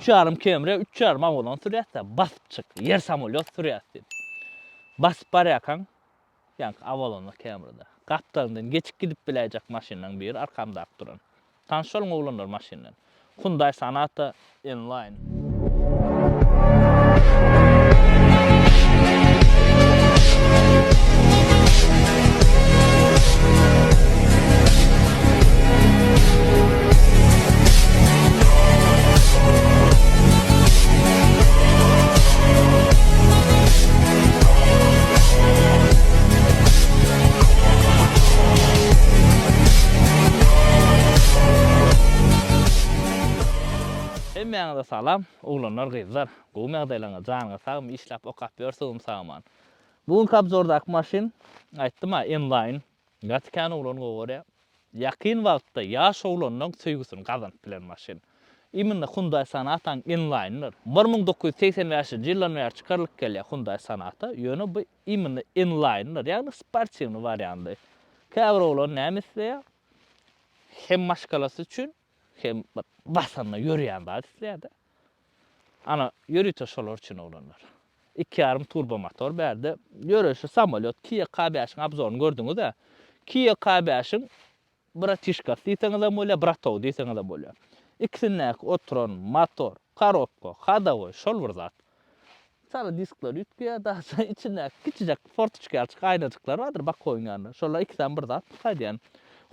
Üç ýarym Camry, üç ýarym Avalon sürýäs-dä, basyp çyk, ýer samolýot sürýäs diýip. Basyp barýarkaň, ýaňky Avalonda, Camryda. Gapdalyndan geçip gidip biläýjek maşynlaň biri arkamdaky duran. Tanyş boluň oglanlar maşyn bilen. Hyundai Sonata N-Line. Hemmäňize salam, oglanlar gyzlar. Gowumy ýagdaýlaryňyz, janyňyz sagmy, işläp okap ýörsüňizmi sag-aman. Bu günki obzordaky maşyn, aýtdym-a, N-Line. Gaty kän oglan gowy görýär. Ýakyn wagtda ýaş oglanlaň söýgüsini gazanyp bilen maşyn. Imенно Hyundai Sonata-nyň N-Line-dyr. 1985-nji ýyldan bäri çykarylyp gelýär Hyundai Sonata, ýöne bu imенно N-Line-dyr, ýagny sportiwnyý wariandy. Käbir oglan näme isleýär? Hem maşgalasy üçin, hem bir basanda ýörýän zat isleýär-de. Ana, ýörite şolar üçin oglanlar. Iki ýarym turbo motor bärde. Ýöreýşi samolýot Kia K bäşiň obzoryny gördüňiz-ä. Kia K bäşiň bratişkasy diýseňizem bolýar, bratogy diýseňizem bolýar. Ikisindäki oturan motor, korobka, hodowoý şol bir zat. Çala diskler üýtgeýär, daşy içindäki kiçijek fortoçka ýalyjyk aýnajyklar bardyr bokowyň ýanynda. Şolar ikisem bir zatmy aýdýan.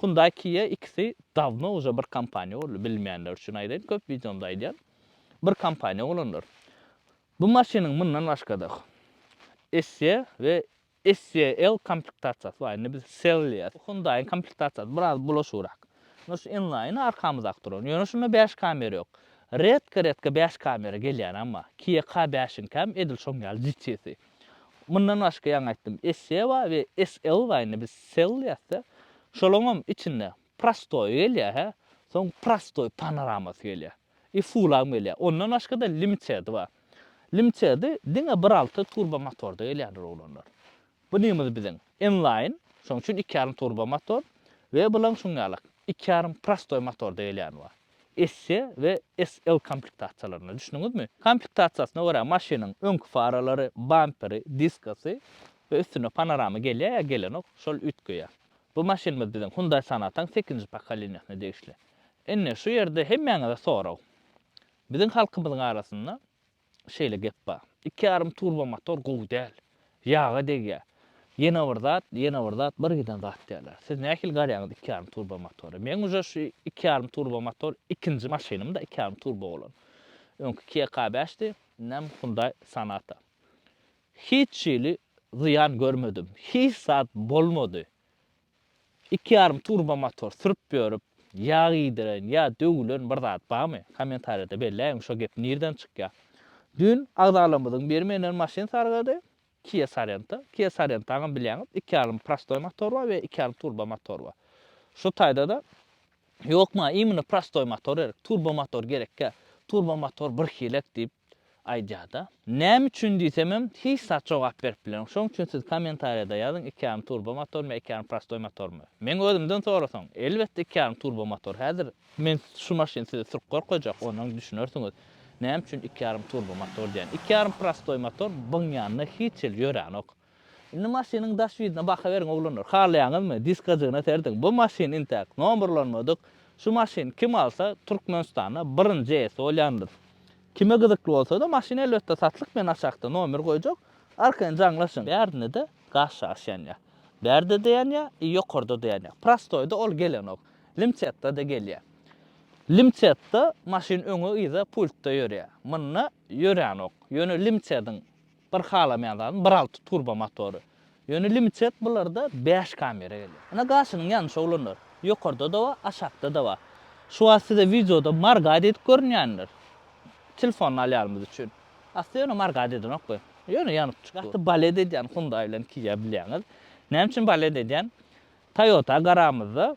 Hyundai Kia ikisi dawno uje bir kompaniýa boldy, bilmeýänler üçin aýdaýyn, köp wideomda aýdýan. Bir kompaniýa bolanlar. Bu maşynyň mundan başga-da SE we SEL komplektasiýasy bar. Indi biz SEL diýýäs. Hyundai-iň komplektasiýasy biraz bulaşygrak. Indi şu inline arkamyzdaky duran. Ýöne şunda 5 kamera ýok. Redka-redka 5 kamera gelýänem bar. Kia K5-iňkäm edil şoň ýaly GT-si. Mundan başga ýaňy aýtdym SE bar we SL bar indi biz SEL diýýäs-de. Şolaňam içinde prostoýy gelýär hä. Soň prostoý panoramasy gelýär. I full-am gelýär. Ondan başga-da Limited bar. Limited diňe bir alty turbo motorda gelýändir oglanlar. Bu nimiz biziň inline, şonuň üçin iki ýarym turbo motor we bulaň şuň ýalak iki ýarym prostoý motorda gelýäni bar. SC we SL komplektasiýalarynda düşündiňizmi? Komplektasiýasyna görä maşynyň öňki faralary, bamperi, diskasy we üstünde panorama gelýär ýa gelenok, şol üýtgeýär. Bu maşynymyz biziň Hyundai Sonata-nyň sekizinji pokoleniýasyna degişli. Indi şu ýerde hemmäňize sorag. Biziň halkymyzyň arasynda şeýle gep bar. Iki ýarym turbo motor gowy däl. Ýaga degýär. Ýene bir zat, ýene bir zat, bir giden zat diýýärler. Siz nähili garýaňyz iki ýarym turbo motora? Meň uje şu iki ýarym turbo motor ikinji maşynym-da iki ýarym turbo bolan. Öňki Kia K bäşdi, indem Hyundai Sonata. Hiç hili zyýan görmedim. Hiç zat bolmady. Iki ýarym turbo motor sürüp ýörüp, ýag iýdiren ýa döwülen bir zat barmy? Kommentariýada belläýiň şo gep nirden çykýar? Düýn agzalarymyzyň biri menden maşyn sargady. Kia Sorento. Kia Sorento-ňam bilýäňiz, iki ýarym prostoý motor bar we iki ýarym turbo motor bar. Şu taýda-da ýok maňa imенно prostoý motor gerek, turbo motor gerekkä. Turbo motor birhilek diýip aýdýarda. Näme üçin diýsemem hiç zat jogap berip bilenok. Şoň üçin siz kommentariýada ýazyň iki ýarym turbo motormy ýa iki ýarym prostoý motormy. Meň özümden sorasaň, elbetde iki ýarym turbo motor. Häzir men şu maşyny size sürüp görkezjek, ondan düşünersiňiz. Näme üçin iki ýarym turbo motor diýen. Iki ýarym prostoý motor byň ýanynda hiç hili ýöränok. Indi maşynyň daş ýüzüne baka beriň oglanlar. Halaýaňyzmy? Diskajygyna serediň. Bu maşyn intäk nomerlanmadyk. Şu maşyny kim alsa Türkmenistanda birinji eýesi bolýandyr. Kime gyzykly bolsada maşyn elbetde satlyk men aşakda nomer goýjak arkaýyn jaňlaşyň. Bärinde-de gaz şaş ýanýar. Bärde-de ýanýar i ýokarda-da ýanýar. Prostoýda ol gelenok. Limcetda-da gelýär. Limcetda maşyn öňe yza pultda ýörýär. Munda ýöränok. Ýöne limcediň Bir halamaýan zadym bir alty turbo motory. Ýöne limited bularda bäş kamera gelýär. Ine gaşynyň ýanyş oglanlar. Ýokarda-da bar, aşakda-da bar. Şu wagt size wideoda margad edip görünýändir. Telefonyny alýanymyz üçin. Asly ýöne margad edenok bu. Ýöne ýanyp çykdy. Gaty balet edýän Hyundai bilen Kia bilýäňiz. Näme üçin balet edýän? Toyota garamyzda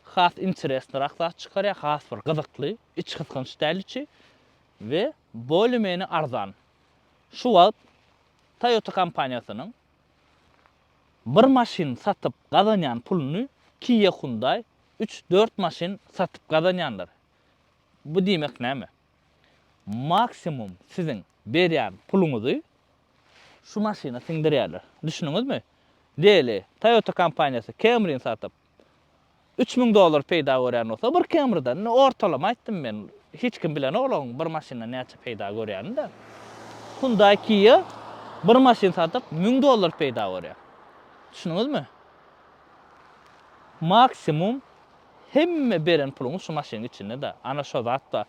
has interesnyrak zat çykarýar, has bir gyzykly, içgysgynç däl içi we bolее-menее arzan. Şu wagt Toyota kompaniýasynyň bir maşyn satyp gazanýan puluny Kia Hyundai üç-dört maşyn satyp gazanýandyr. Bu diýmek näme? Maksimum siziň berýän puluňyzy şu maşyna siňdirýärler. Düşündiňizmi? Diýeli, Toyota kompaniýasy Camry-ni satyp, 3000 dollar peýda görýän bolsa, bir Camry-den, indi ortalama aýtdym men, hiç kim bilenok olaryň bir maşyndan näçe peýda görýänini-de. Hyundai Kia bir maşyn satyp, 1000 dollar peýda görýär. Düşündiňizmi? Maksimum hemme beren puluňyz şu maşynyň içinde-de. Ana şo zat-da.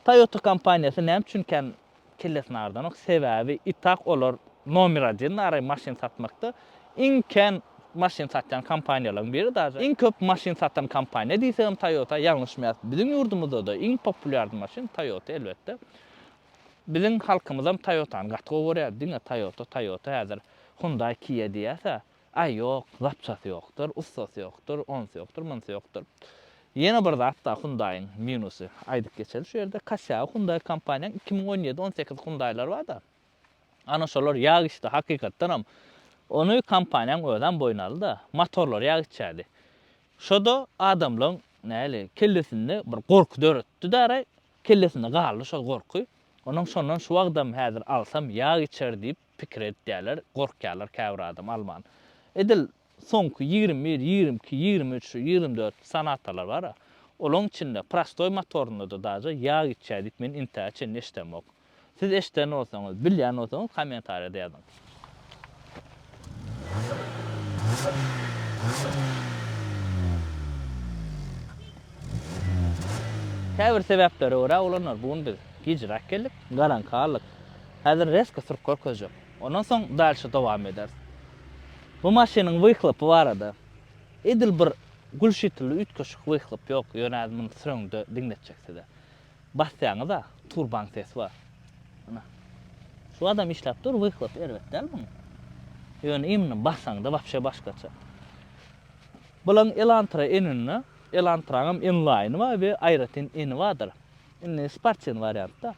Toyota kompaniýasy näme üçin kän kellesini agyrdanok? Sebäbi itak olar nomer odin nary maşyn satmakda iň kän maşyn satýan kompaniýalaryň biri daže. Iň köp maşyn satan kompaniýa diýsegem Toyota ýalňyşmaýas. Biziň ýurdumyzda-da iň populýarny maşyn Toyota elbetde. Biziň halkymyzam Toyotany gaty gowy görýär. Diňe Toyota Toyota häzir Hyundai Kia diýýäs-ä. Aý ýok, zapçasy ýokdur, ussasy ýokdur, onsy ýokdur, munsy ýokdur. Ýene bir zat bar Hyundai-yň minusy. Aýdyp geçeli şu ýerde. Kasýagy Hyundai kompaniýaň 2017, 18 Hyundai-lar bar-da. Ana şolar ýag içdi hakykatdanam. Ony kompaniýaň özem boýun aldy-da. Motorlary ýag içýärdi. Şo-da adamlaň näli kellesinde bir gorky döretdi-däraý. Kellesinde galdy şol gorky. Onuň şondan şu wagtam häzir alsam ýag içer diýip pikir edýärler, gorkýarlar käbir adam alman. Edil soňky 21, 22, 23, 24 Sonatalar bar-a, olaň içinde prostoý motorynda-da daže ýag içýär diýip men intäge çenli eşidemok. Siz eşiden bolsaňyz, bilýän bolsaňyz kommentariýada ýazyň. Käbir sebäplere görä oglanlar bu gün biz gijräk geldik, garaňky aldyk. Häzir rezko sürüp görkezjek. Ondan soň dalşe dowam ederis. Bu maşynyň wyhlopy barada edil bir gülşitilli üýtgeşik wyhlop ýok, ýöne häzir muny süreňde diňletjek size. Basýaňyz-a, turbaň sesi bar. Ynha. Şu adam işläp dur, wyhlopy erbet däl muň. Ýöne imенно basaňda wapşe başgaça. Bulaň Elantra N-inde, Elantraňam N-line bar we aýratyn N-i bardyr. Indi sportiwnyý wariantda.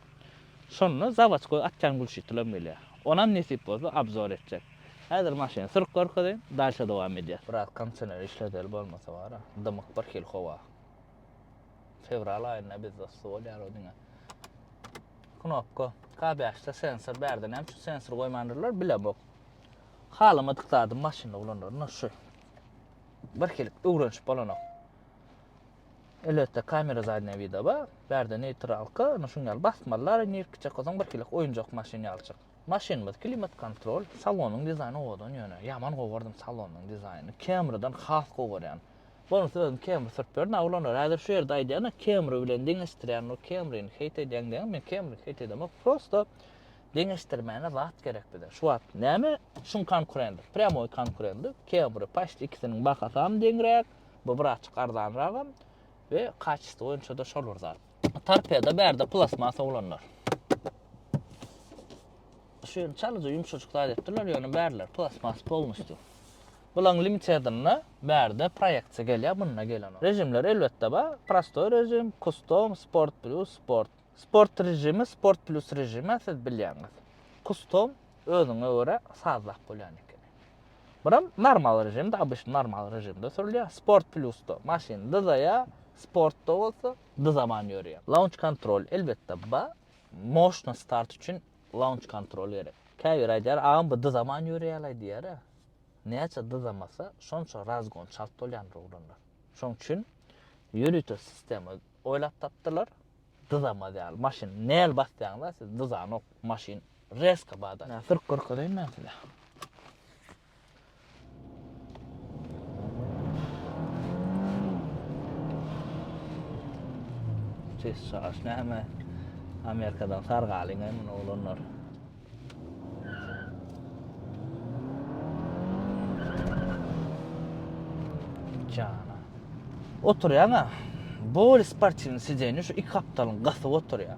Şonda zawodskoý atýan gülşitilem gelýär. Onam nesip bolsa obzor etjek. Häzir maşyny sürüp görkezeýin, dalşa dowam edýäs. Biraz kondisioner işledeli bolmasa bar-a, dymyk bir hili howa. Fewral aýynda bizde yssy bolýar o diňe. Knopka. K5-de sensor bärde näme üçin sensor goýmandyrlar bilemok. Halamadyk zadym maşynda ulanaryn şu. Bir hili öwrenişip bolanok. Elbetde kamera zadnýa vida bar. Bärde neýtralka, ýöne şuň ýaly basmalylar, nirkiçek bolsaň bir hili oýunjak maşyn ýalyjyk. Maşynymyz klimat kontrol, salonyň dizaýny owadan ýöne. Ýaman gowy gördüm salonyň dizaýnyny. Camry-dan has gowy görýän. Bolmasa özüm Camry sürüp ýörün, a oglanlar häzir şu ýerde aýdýan-a Camry bilen deňeşdirýän, o Camry-ni heýt edýäň diýýän, men Camry heýt edemok, prosto deňeşdirmäne zat gerek bize. Şu wagt näme şuň konkurendi, prýamoý konkurendi Camry, paçti ikisiniň bahasam deňräk, Bu birazçyk arzanragam we kaçestwo boýunça-da şol bir zat. Torpeda bärde plastmas oglanlar. Şu ýerini çalaja ýumşajyk zat etdiler, ýöne bärler plastmas polnusty. Bulaň limitedinde bärde proýeksiýa gelýär, bunda gelenok. Režimler elbetde bar. Prostoý režim, kustom, sport plus, sport. Sport režimi, sport plus režimi siz bilýäňiz. Kustom özüňe görä sazlap bolýan ekeni. Buram normal režimde, obyçny normal režimde sürülýär. Sport plusda maşyn dyzaýar, sportda bolsa dyzaman ýörýär. Launch kontrol elbetde bar. Moşna start üçin launch kontrol gerek. Käbiri aýdýar, agam bu dyzaman ýörýärlaý diýýär-ä. Näçe dyzamasa, şonça razgon çalt bolýandyr oglanlar. Şoň üçin ýörite sistema oýlap tapdylar. Dyzamaz ýaly maşyn näl basýaňyza siz dyzanok maşyn rezko bada. Nä sürüp görkezeýin men size. Ses çaş näme? Amerikadan sargalyň aý muny oglanlar. Jana. Oturýaň-a. Bol sportiwnyý sidenýe şu iki gapdalyň gysyp oturýar.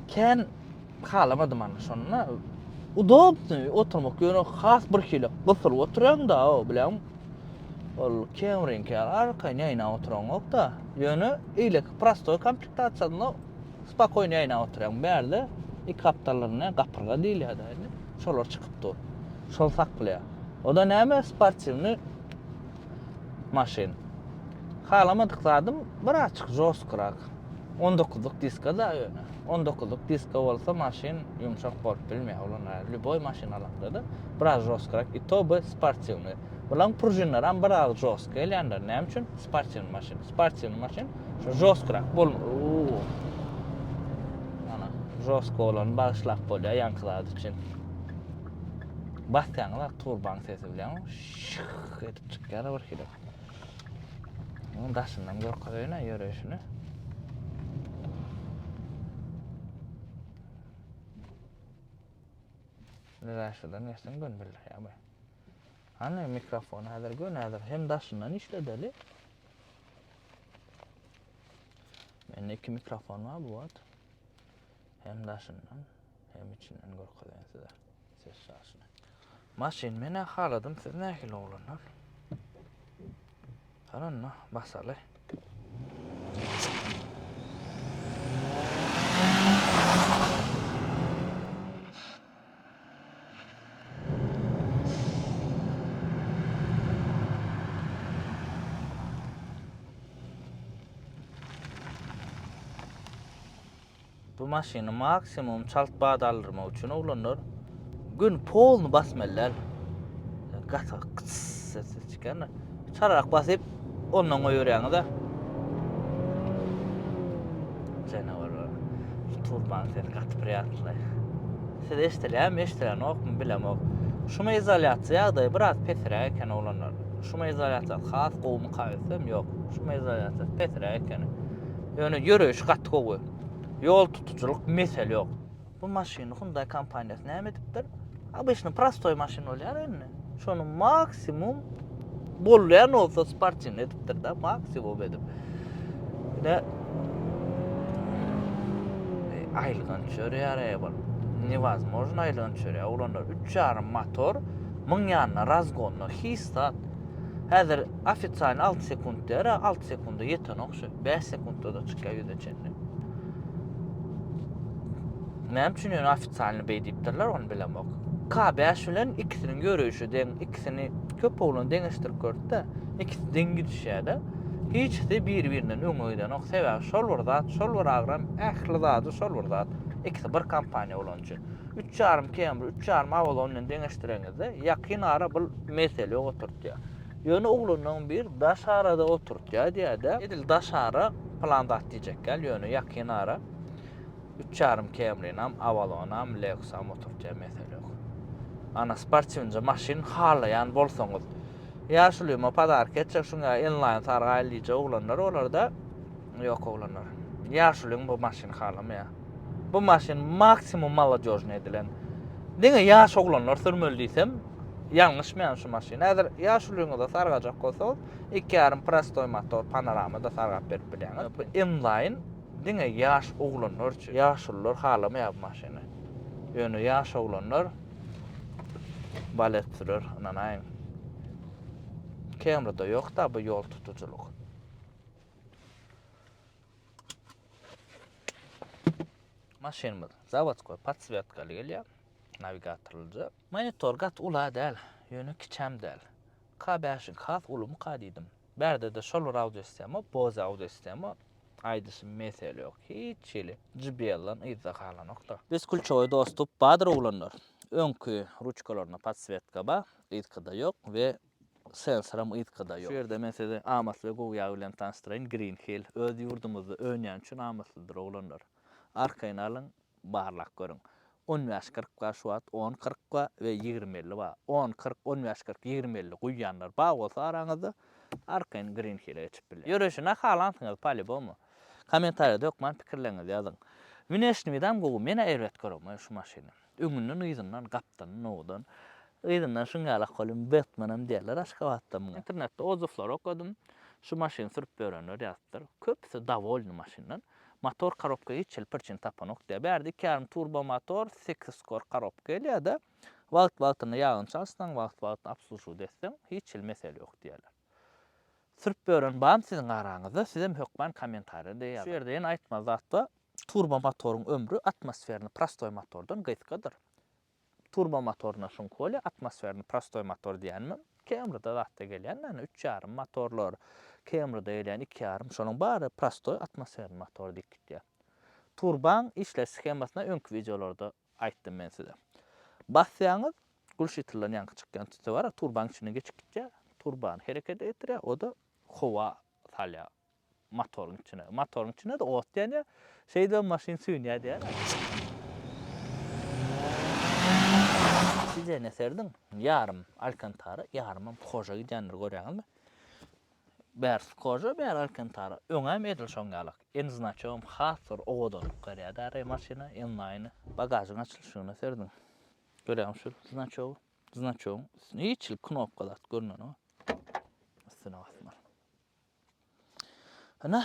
Kän halamadym ana şonda. Udobnyý oturmak ýöne has bir hili gysylyp oturýaň-da, o bileň. Ol Camry-niňki ýaly arkaýyn ýaýnap oturaňok-da. Ýöne eýleki prostoý komplektasiýasynda Spakoýny ýaýnap oturýaň. Bärde iki gapdallarynda gapyrga diýilýär-dä indi. Şolar çykyp dur. Şol saklaýar. O-da näme? Sportiwnyý maşyn. Halamadyk zadym birazçyk žostkyrak. On dokuzlyk diska-da ýöne. On dokuzlyk diska bolsa maşyn ýumşak bolup bilmeýär. Olar lýuboý maşyn alaňda-da biraz žostkyrak i to bu sportiwnyý. Bulaň pružinlaram biraz žostky gelýändir. Näme üçin? Sportiwnyý maşyn. Sportiwnyý maşyn şu žostkyrak bol. Uuu. Ana, žostky bolany bagyşlap bolýar ýaňky zat üçin. Basýaňyz turbaň sesi bilen şyh edip çykýar bir hili. Munuň daşyndan görkezeýin-ä ýöreýşini. Nirä şuradan geçseň göni bildirýär bu. Hany mikrofon häzir göni häzir hem daşyndan işledeli. Mende iki mikrofon bar bu wagt. Hem daşyndan hem içinden görkezeýin size ses şaşyny. Maşyn men-ä haladym siz nähili oglanlar? Hany onda basaly. Bu maşyny maksimum çalt bat aldyrmak üçin oglanlar gün polny basmaly däl. Gaty kyts ses çykýar. Çalarak basyp ondan goýberýäňiz-de. Janawarlar. Şu turbanyň sesi gaty priýatly. Size eşidilýärmi, eşidilenokmy bilemok. Şumoizolýasiýa ýagdaýy biraz pesräk eken oglanlar. Şumoizolýasiýasy has gowumyka öýtsem, ýok. Şumoizolýasiýasy pesräk ekeni. Ýöne ýöreýşi gaty gowy. Ýol tutujylyk mesele ýok. Bu maşyny Hyundai kompaniýasy näme edipdir? Obyçny prostoý maşyn bolýar indi. Şony maksimum bolýan bolsa sportiwny edipdir-de, maksimum edip. Ine aýylganç ýörýär eý bul. Newozможно aýylganç ýörýär. Oglanlar 3,5 motor, muň ýanyna razgonda hiç zat. Häzir ofisialny 6 sekunt diýer, 6 sekunda ýetenok şu. 5 sekuntda-da çykýar ýüze çenli. Näme üçin ýöne ofisialny beý diýipdirler, ony bilemok. K5 bilen ikisiniň ýöreýşi deň, ikisini köp oglan deňeşdirip gördi-de, ikisi deň gidişýär-de. Hiçisi bir-birinden öňe gidenok. Sebäbi şol bir zat, şol bir agram, ähli zady şol bir zat. Ikisi bir kompaniýa bolany üçin. Üç ýarym Camry, üç ýarym Avalon bilen deňeşdireňizde, ýakyn ara bul mesele ýok oturtýar. Ýöne oglanlaryň biri daş arada oturtýar diýýär-de. Edil daş ara pylan zat diýjek däl, ýöne ýakyn ara üç ýarym Camry-nam, Avalon-am, Lexus-am oturtýar, mesele ýok. Ana, sportiwnje maşyn halaýan bolsaňyz, ýaşulyma podarka etjek şuňa inline sargaýly diýjek oglanlar bolar-da. Ýok oglanlar. Ýaşulyň bu maşyny halamaýar. Bu maşyn maksimum molodežny edilen. Diňe ýaş oglanlar sürmeli diýsem, ýalňyşmaýan şu maşyn. Häzir ýaşulyňyza sargajak bolsaňyz, 2,5 prostoý motor panorama-da sargap berip bilýäňiz. Bu inline diňe ýaş oglanlar üçin. Ýaşulular halamaýar bu maşyny. Ýöne ýaş oglanlar balet sürer, ynanaýyň. Camry-da ýok-da bu ýol tutujylyk. Maşynymyz zawodskoý podswetkaly gelýär. Nawigatorlyja. Monitor gaty ula däl, ýöne kiçäm däl. K5-iň has ulumyka diýdim. Bärde-de şol bir audio sistema, Bose audio sistema. Aýdyşym mesele ýok. Hiç hili JBL-den yzda galanok-da. Beskulçowy dostup bardyr oglanlar. Öňki ruçkalarynda podswetka bar, yzkyda ýok we Sensoram yzkyda ýok. Şu ýerde men sizi amatly we gowy ýag bilen tanyşdyraýyn, Green Hill. Öz ýurdumyzda önýäni üçin amatlydyr oglanlar. Arkaýyn alyň, barlap görüň. On bäş 40 bar şu wagt, on 40 bar we 20 50 bar. On 40, on bäş 40, 20 50 guýýanlar bar bolsa araňyzda, arkaýyn Green Hill-e geçip bilýär. Ýöreşine halansyňyz polýubomu. Kommentariýada hökman pikirleriňizi ýazyň. Wneşni widam gowy, men-ä erbet göremok şu maşyny. Öňünden yzyndan gapdalyn owadan. Yzyndan şuň ýalak welin Betmenem diýerler Aşgabatda muňa. Internetde odzywlary okadym. Şu maşyny sürüp ýörenler ýazypdyr. Köpüsi dowolny maşyndan. Motor korobka hiç hili prçin tapanok diýýär. Bärde iki ýarym turbo motor, sekiz skor korobka gelýär-de. Wagt-wagtynda ýagyny çalyşsaň, wagt-wagtynda obslužiwat etseň, hiç hili mesele ýok diýýärler. Sürüp ýören barmy siziň araňyzda? Sizem hökman kommentariýada ýazyň. Şu ýerde ýene aýtmaly zat bar. Turbo motoryň ömri atmosferny prostoý motordan gysgadyr. Turbo motoryna şuňky bolýar, atmosferny prostoý motor diýýänimem. Camry-da zatda gelýän ýani üç ýarym motorlar, Camry-da gelýän iki ýarym, şonuň bary prostoý atmosferny motor diýip gitýär. Turbaň işleýiş shemasyna öňki wideolarda aýtdym men size. Basýaňyz, gulşitilden ýaňky çykýan tüsse bar, turbaň içinden geçip gitýär, turbany herekete getirýär, o-da howa salýar motoryň içine. Motoryň içinde-de ot ýanýar. Şeýdibem maşyn süýnýär diýýär. Size serediň, ýarym alkantara, ýarymam koža gidýändir görýäňizmi? Bärsi koža, bäri alkantara. Öňem edil şoň ýalak. N znaçogam has bir owadanlyk berýär däri maşyna, N-line. Bagažyň açylyşyna serediň. Görýäňmi şu znaçogy? Znaçogyň üstüne hiç hili knopka zat görnenok. Üstüne basmaly. Ine,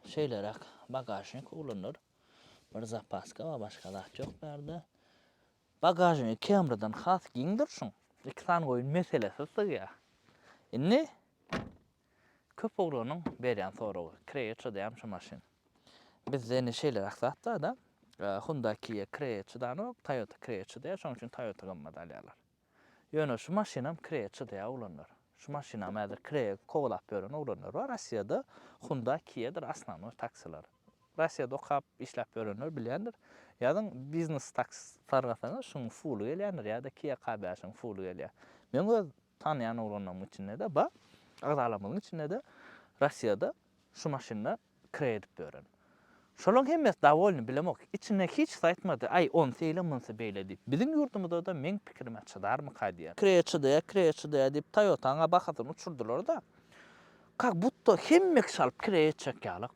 şeýleräk bagažnik oglanlar. Bir zapaska bar, başga zat ýok bärde. Bagažnigi Camry-dan has giňdir şuň. Iki sany goýun meselesiz sygýar. Indi köp oglanyň berýän soragy, kireýe çydaýarmy şu maşyn? Bizde indi şeýleräk zat bar-da, Hyundai Kia kireýe çydanok, Toyota kireýe çydaýar, şonuň üçin Toyota gymmat alýarlar. Ýöne şu maşynam kireýe çydaýar oglanlar. Şu maşynam häzir kireýe kowalap ýören oglanlar bar Rossiýada Hyundai Kia-dyr osnownoý taksiler. Rossiýada okap işläp ýörenler bilýändir. Ýazyň biznes taksi sargasaňyz şuň fuly gelýändir ýa-da Kia K bäşiň fuly gelýär. Meň öz tanaýan oglanlarymyň içinde-de bar, agzalarymyzyň içinde-de Rossiýada şu maşynda kireý edip ýören. Şolaň hemmesi dowolny bilemok. Içinde hiçsi aýtmady, aý onsy eýle munsy beýle diýip. Biziň ýurdumyzada meň pikirime çydarmyka diýýän. Kireýe çydaýa, kireýe çydaýa diýip Toyotaň-a bahasyny uçurdylar-da. Kak budda hemme kişi alyp kireý etjek ýalyk.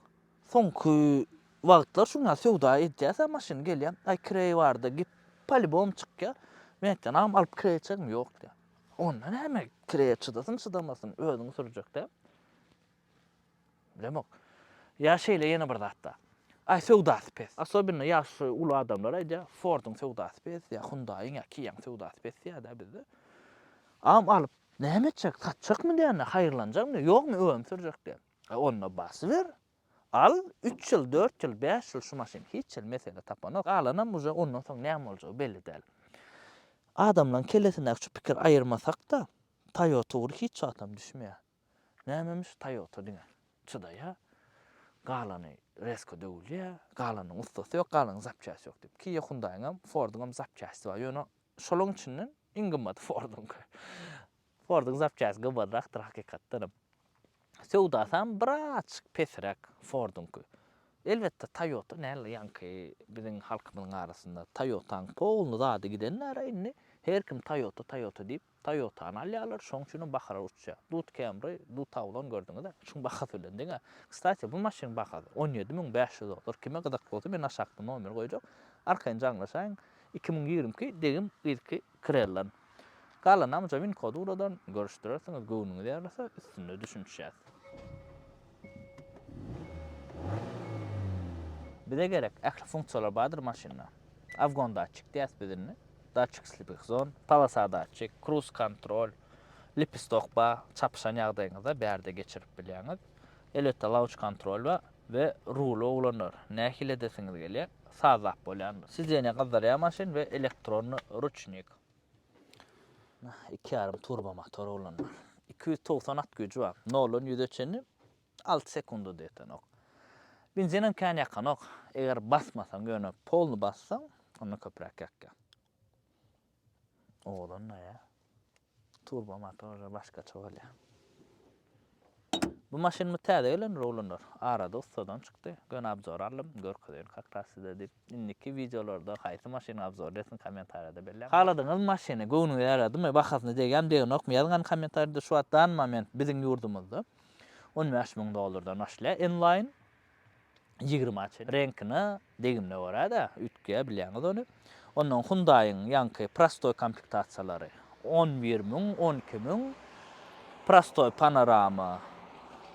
Soňky wagtlar şuň ýaly söwda edýäs-ä maşyn gelýär, aý kireý barda gep polibom çykýar. Men aýtýan, agam alyp kireý etjekmi? Ýok diýýär. Onda näme kireýe çydasyn çydamasyn özüň sürjek-dä. Bilemok. Ýa şeýle ýene bir zat bar. Aý söwdasy pes. Asobinno ýaşy uly adamlar aýdýar, Ford-uň söwdasy pes, ýa Hyundai-yň ýa Kia-nyň söwdasy pes diýýär-dä bizde. Agam alyp näme etjek, satjakmy diýende, haýyrlanjakmy, ýokmy özüm sürjek diýýär. A onda basyber. Al, üç ýyl, dört ýyl, bäş ýyl şu maşyn hiç hili mesele tapanok. Galanam uje ondan soň näme boljagy belli däl. Adamlaryň kellesindäki şu pikiri aýyrmasak-da, Toyota ugry hiç wagtam düşmeýär. Nämemiş Toyota diňe çydaýa, galany rezko döwülýä, galanyň ussasy ýok, galanyň zapçasy ýok diýip. Kia Hyundai'ňam, Ford'uňam zapçasy bar. Ýöne şolaň içinden iň gymmaty Ford'uňky. Ford'uň zapçasy gymmatrakdyr hakykatdanam. Söwdasam birazjyk pesräk Ford'uňky. Elbetde Toyota näl ýaňky biziň halkymyzyň arasynda Toyota'ň polny zady giden näre indi her kim Toyota Toyota diýip Toyotany alýarlar, şoň üçinem bahalar uçýar. Dut Camry, Dut Avalon gördüňiz-ä, şuň bahasy bilen deň-ä. Kstati, bu maşynyň bahasy 17500 dollar. Kime gyzykly bolsa, men aşakda nomer goýjak. Arkaýyn jaňlaşaýyň. 2022 degim yzky Krellan. Galanam win kody ugradan, görüşdirersiňiz, göwnüňiz ýarasa, üstünde düşünişýäs. Bize gerek ähli funksiýalar bardyr maşynda. Afgon datçik diýýäs biz indi. Datçik slipih zon, polosa datçik, kruz kontrol, lipistok bar, çapyşan ýagdaýyňyzda bärde geçirip bilýäňiz. Elbetde lauç kontrol bar we ruly oglanlar nähili edesiňiz gelýär sazlap bolýandyr. Sidenýa gyzdyrýar maşyn we elektronny ruçnik. Iki ýarym turbo motor oglanlar. 290 at güýji bar. Noldan ýüze çenli 6 sekundada ýetenok. Benzinem kän ýakanok. Eger basmasaň, ýöne polny bassaň, onda köpräk ýakýar. Owadan-da ýa. Turbo motor başgaça bolýar. Bu maşynymyz täze gelendir oglanlar. Arada ussadan çykdy. Göni obzor aldym. Görkezeýin kak ras size diýip. Indiki wideolarda haýsy maşynyň obzoryny etsin kommentariýada belläň. Haladyňyzmy maşyny? Göwnüňize ýaradymy? Bahasyna degýärmi degenokmy? Ýazyň kommentariýada şu wagt dan moment biziň ýurdumyzda 15 müň dollardan başlaýar inline 20 çenli. Reňkine, degimine görä-de üýtgeýär bilýäňiz ony. Ondan Hyundai-yň ýaňky prostoý komplektasiýalary 11 müň, 12 müň, prostoý panorama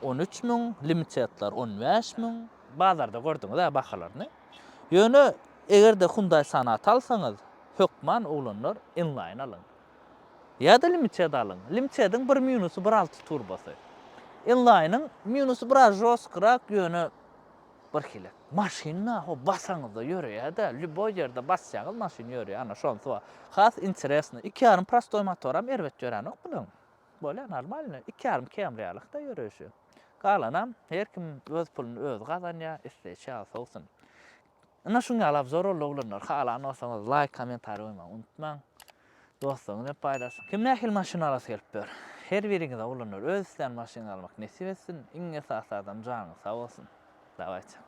13 müň, limitedler 15 müň. Bazarda gördüňiz-ä bahalaryny. Ýöne eger-de Hyundai Sonata alsaňyz, hökman oglanlar inline alyň. Ýa-da Limited alyň. Limitediň bir minusy bir alty turbosy. Inline-yň minusy biraz žostkyrak, ýöne birhili. Maşyn naho basaňyzda ýöreýär-dä, lýuboý ýerde basýaňyz maşyn ýöreýär, ana şonsy bar. Has interesno. Iki ýarym prostoý motoram erbet ýöränok bulaň. Bolýar normalny. 2,5 Camry ýalyk-da ýöreýşi. Galanam her kim öz puluny özi gazanýar, isleýşi ýaly sowsun. Ine şuň ýaly obzor boldy oglanlar. Halan bolsaňyz laýk, kommentariý goýmagy unutmaň. Dostlaryňyz bilen paýlaşyň. Kim nähili maşyn alasy gelip ýör? Her biriňize oglanlar öz islän maşynyňyzy almak nesip etsin. Iň esasy adam janyňyz sag bolsun. Dawayçe.